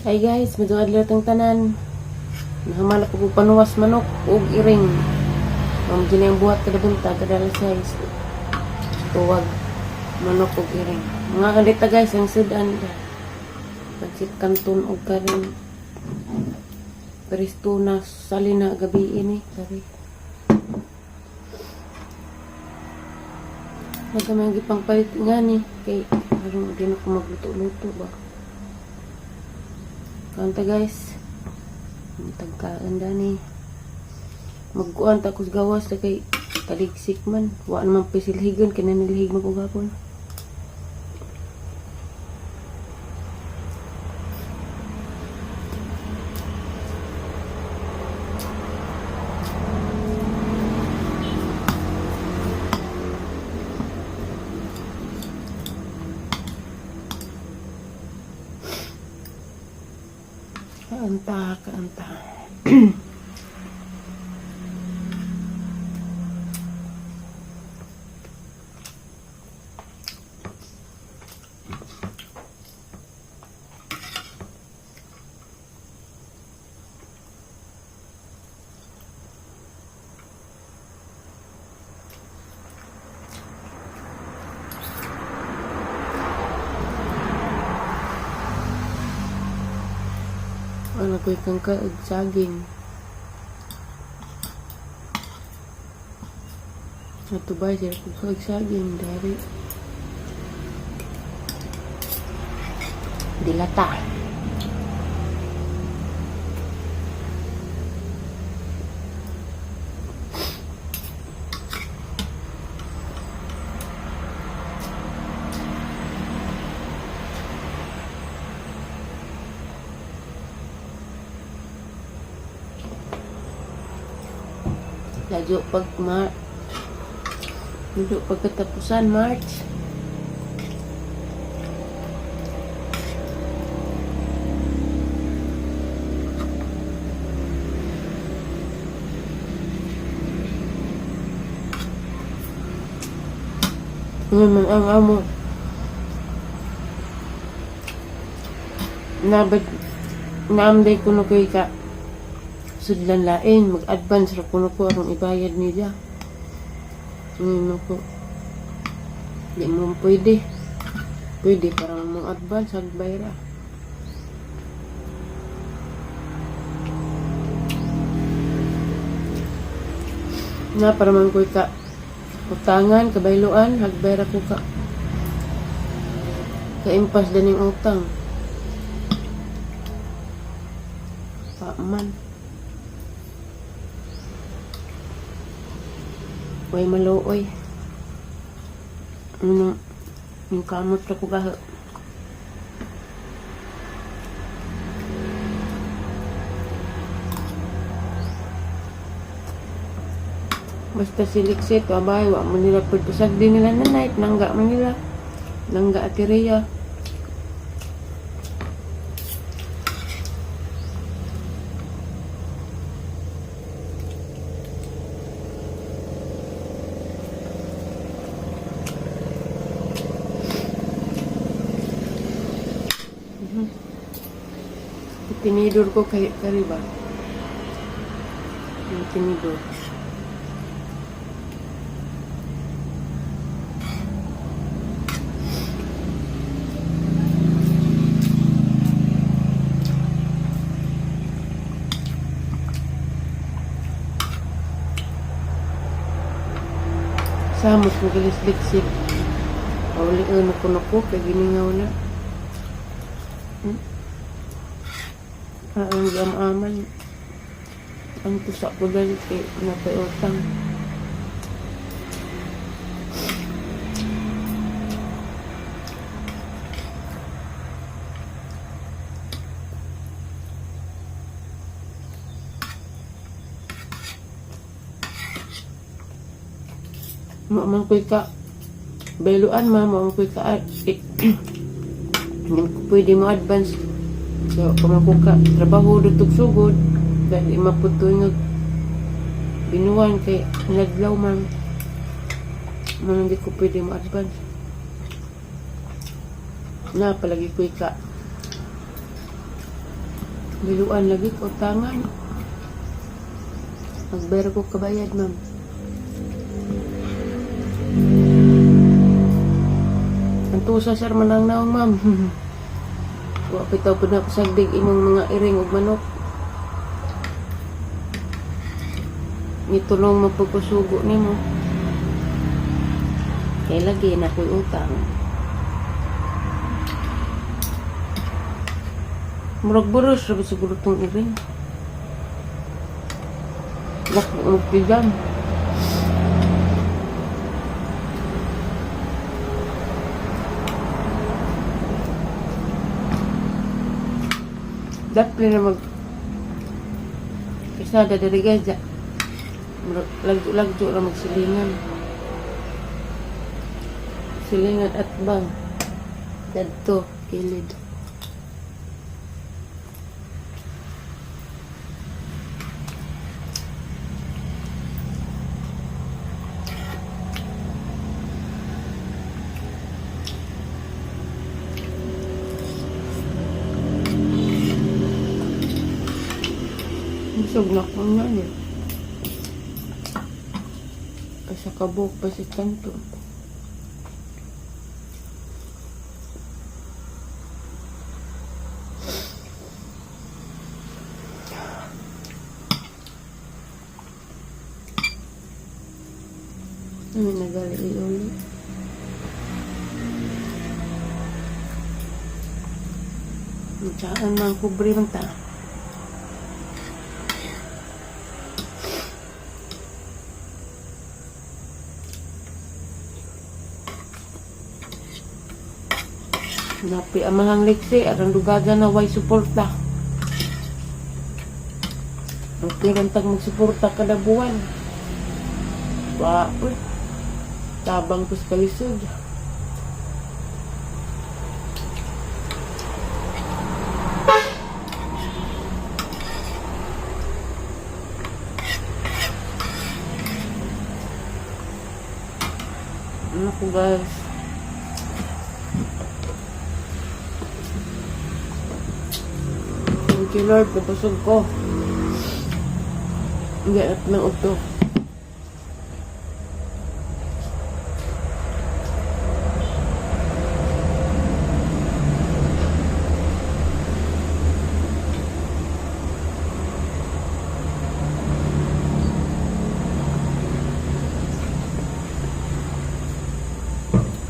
Hi guys, medyo adlaw tang tanan. Nahamala ko panuwas manok ug iring. Ma'am dyan ang buhat kada buntag, kada alas 6. Tuwag manok ug iring. Mga kalita guys, ang sudan. Pansit kanton ug karing. Peristo na salina gabi ini. Sabi. Nagamay gipang palit nga ni kay aron di na ko magluto-luto ba. Kanta guys. Tagkaan dani. Magkuan ta kus gawas ta kay taligsik man. Wa naman pisilhigon kay nanilhig man ko gapon. Kaanta, kaanta. Ano ko'y kangka og saging. Natubay sila ko og saging dari. Dilata. Ladyo pag mar Ladyo pagkatapusan March. Ngayon ang amo. Nabad naamday ko no kay ka sudlan lain mag-advance ra kuno ko aron ibayad nila. Ngayon ko di mo pwede. Pwede parang mong advance hagbay ra. Na para man ko'y ka utangan, kabayloan, hagbay ra ko ka kaimpas daning utang. Pa man. Way maluoy. Ano, yung kamot ra ko gaha. Basta siliksit, abay, wa man nila pagpasag din nila na night, nangga man nila. Nangga atireya. Tinidor ko kay kariba. Yung tinidor. Samot mo gilisliksik. Pauli ano ko na ko kay giningaw na. Ah, ang gamaman. Ang tusa ko dali kay napay utang. Mo man ko'y ka bayluan ma, mo man ko'y ka eh, hindi ko pwede mo advance. So, kung ko ka trabaho dutog sugod, dahil maputoy nga binuan kay naglaw man. Man hindi ko pwede mo advance. Na palagi ko'y ka Biluan lagi ko utangan. Magbayar ko kabayad, ma'am. Ang tusa, sir, manang naong, ma'am. Wa pitaw po na pasagdig imong mga iring ug manok. Nitulong mapagkusugo nimo. Kay lagi na ko'y utang. Murag buros ra ba siguro tong iring. Wak mo magtigan. Dapat na mag Kasi diri guys, murag lagyo-lagyo ra magsilingan. Silingan at bang. Dadto, kilid. Busog na ko nga eh. Sa kabuk pa si Tanto. Ano nagali iuli? Saan man kubre man ta? Napi ang mga liksi, arang dugaga na way suporta. Ang tirantag magsuporta kada buwan. Wa, uy. Tabang kus kalisod. Ano ko, guys? Thank you, Lord. Nabusog ko. Hindi at ng uto.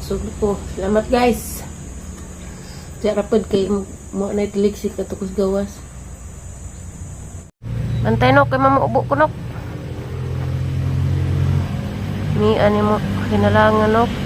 Busog ko. Salamat, guys. Siya rapod kay mo na itiliksik at tukos gawas. Bantay no, kay mama ubo ko nok. Ni ani mo kinalangan nok.